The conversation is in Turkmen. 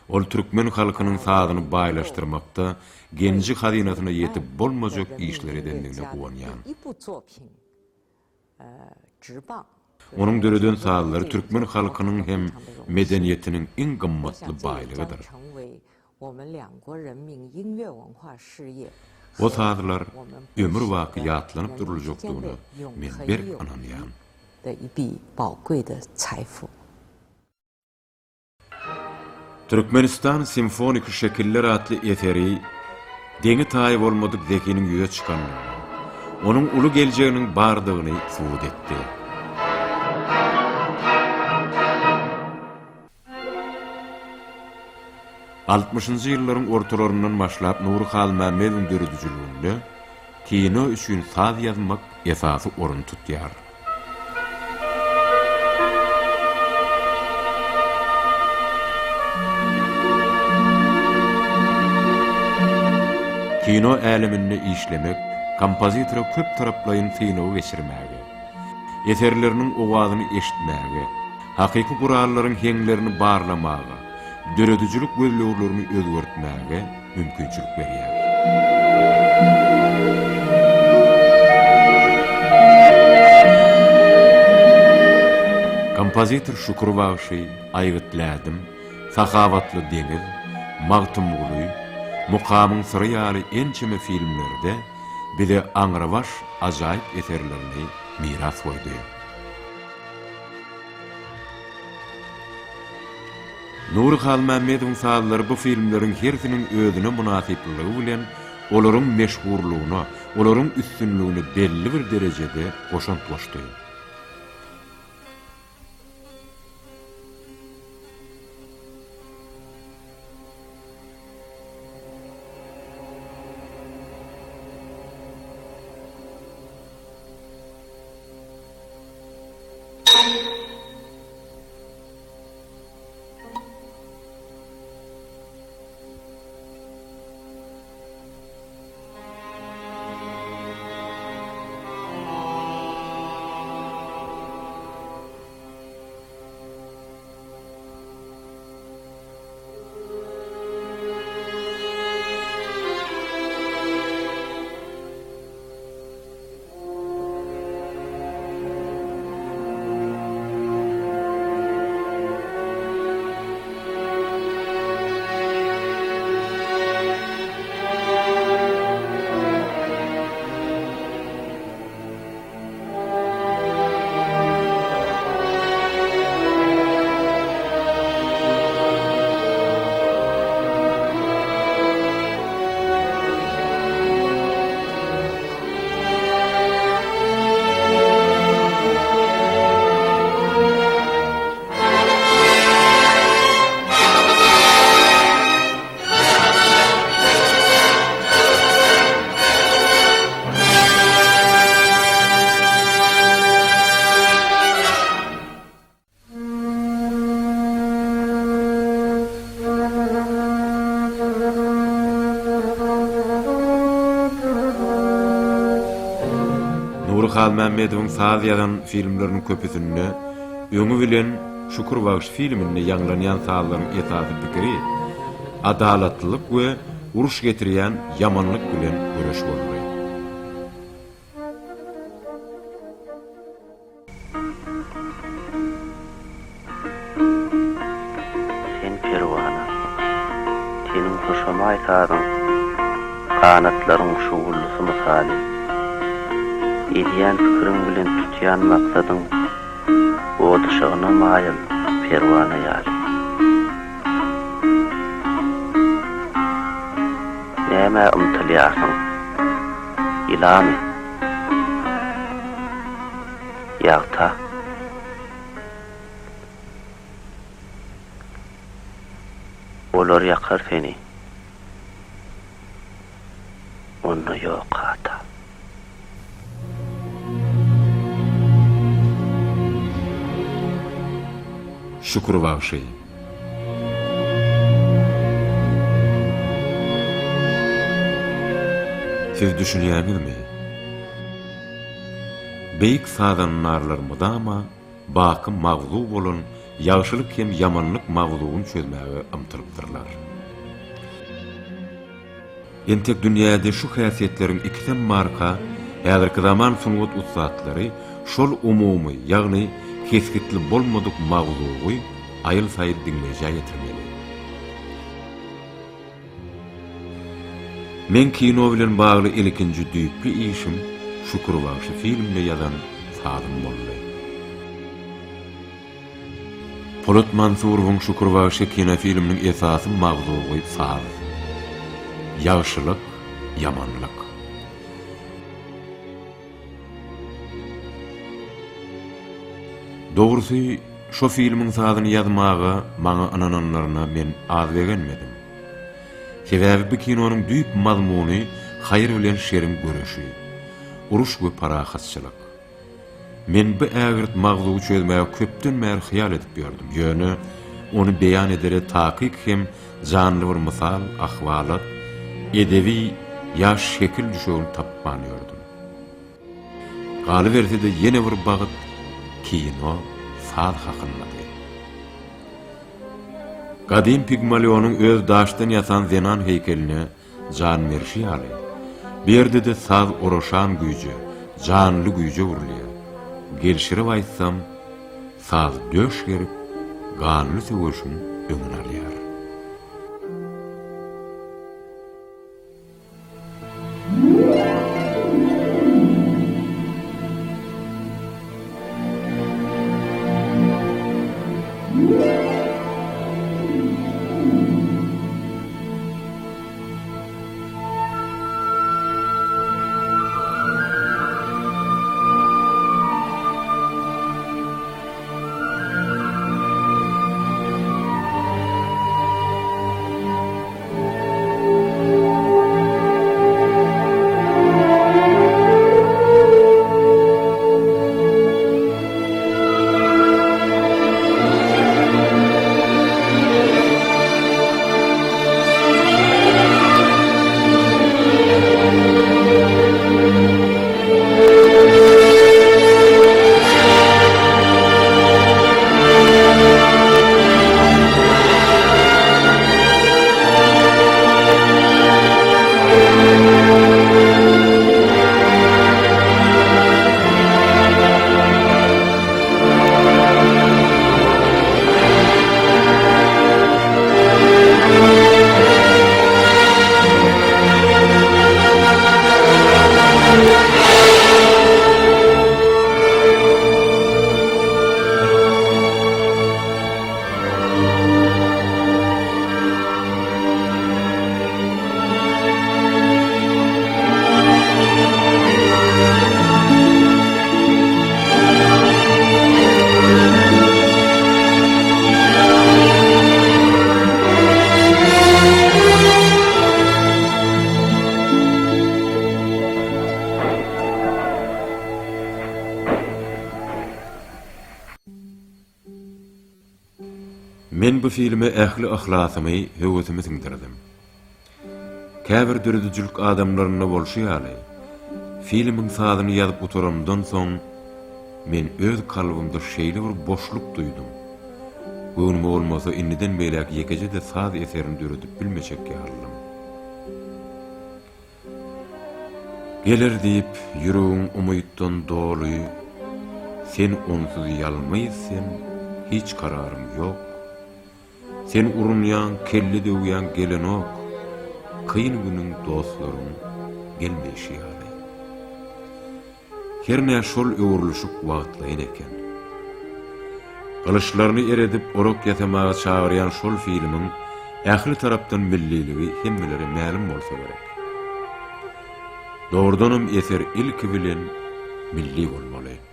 Ol türkmen halkynyň sazyny baýlaşdyrmakda genji-hazynasyna ýetip bolmajak işler edendigine guwanýan. Onuň döreden sazlary türkmen halkynyň hem medeniýetiniň iň gymmatly baýlygydyr. O sazlar ömürbaky ýatlanyp duruljakdygyna men berk ynanýan. Türkmenistan simfoniki şekiller atly eseri deňi-taýy bolmadyk zehiniň ýüze çykandygyny, onuň uly geljeginiň bardygyny subut etdi. Altmyşynjy ýyllaryň ortalaryndan başlap Nury Halmämmedowyň döredijiliginde kino üçin saz ýazmak esasy orun tutýar. Kino äleminde işlemek kompozitora köptaraplaýyn synagy geçirmäge, eserleriniň owazyny eşitmäge, hakyky gurallaryň heňlerini barlamaga, döredijilik gözleglerini özgertmäge mümkinçilik berýär. Kompozitor Şükür bagşy, Aýgytly ädim, Sahawatly deňiz, Magtymguly, Mukamyň syry ýaly ençeme filmlerde bize aňrybaş ajaýyp eserlerini miras goýdy. Nury Halmämmedowyň sazlary bu filmleriň hersiniň özüne mynasyplylygy bilen olaryň meşhurlygyna, olaryň üstünligine belli bir derejede goşant goşdy. Nury Halmämmedowyň saz ýazan filmleriniň köpüsinde öňi bilen Şükür bagşy filminde ýaňlanýan sazlaryň esasy pikiri adalatlylyk we uruş getirýän ýamanlyk bilen göreş boldy. Sen perwana, seniň hoşamaý sazyň Ganatlaryň şugullysy mysaly. Edýän pikiriň bilen tutýan maksadyň Ot yşygyna maýyl perwana ýaly. Nämä ymtylýarsyň? Ýylamy? Ýagta. Olar ýakar seni. Onda ýok hata. Şükür bagşy. Siz düşünýäňizmi? Beýik sazandarlar mydama. baky magzu bolan ýagşylyk hem ýamanlyk magzuwyny çözmäge ymtylypdyrlar. Entek dünýäde şu häsiýetleriň ikisem barka, häzirki zaman sungat ussatlary şol umumy, ýagny kesgitli bolmadyk magzuwy aýyl-saýyl diňleýjä ýetirmeli. Meň kino bilen bagly ilkinji düýpli işim Şükür bagşy filmine ýazan sazym boldy. Polat Mansurowyň Şükür bagşy kinofilminiň esasy magzugy saz. Ýagşylyk, ýamanlyk. Dogrusy, şo filmiň sazyny ýazmaga maňa ynananlaryna men az begenmedim. Sebäbi bu kinonyň düýp mazmuny haýyr bilen şeriň göreşi. Uruş we parahatçylyk. Men bu ägirt magzuwy çözmäge köpden bäri hyýal edip ýördüm, ýöne ony beýan edere takyk hem janly bir mysal, ahwalat, edebi ýa şekil düşegini tapman ýördüm. Galyberse-de ýene bir bagt kino saz hakyndady. Gadym Pigmalionyň öz daşdan ýasan zenan heýkeline jan berşi ýaly, bu ýerde-de saz oraşan güýje, janly güýje öwrülýär. Gelşirip aýtsam, saz döş gerip, ganly söweşiň öňüni alýar. Men bu filme ähli yhlasymy, höwesimi siňdirdim. Käbir döredijilik adamlarynda bolşy ýaly, filmiň sazyny ýazyp gutaramdan soň, men öz kalbymda şeýle bir boşluk duýdum. Göwnüme bolmasa, indiden beýläk ýekeje-de saz eserini döredip bilmejek ýalydym. Geler diýip, ýüregiň umytdan doly, Sen onsuz ýalňyz sen, hiç kararyň ýok. Sen urunýaň, kelle döwýäň gelenok, Kyn günüň dostlaryň gelmeýşi ýaly. Hernä şol öwrülişik wagtlaýyn eken. Gylyçlaryny eredip orak ýasamaga çagyrýan şol filmiň ähli tarapdan milliligi hemmelere mälim bolsa gerek. Dogrudanam eser ilki bilen milli bolmaly.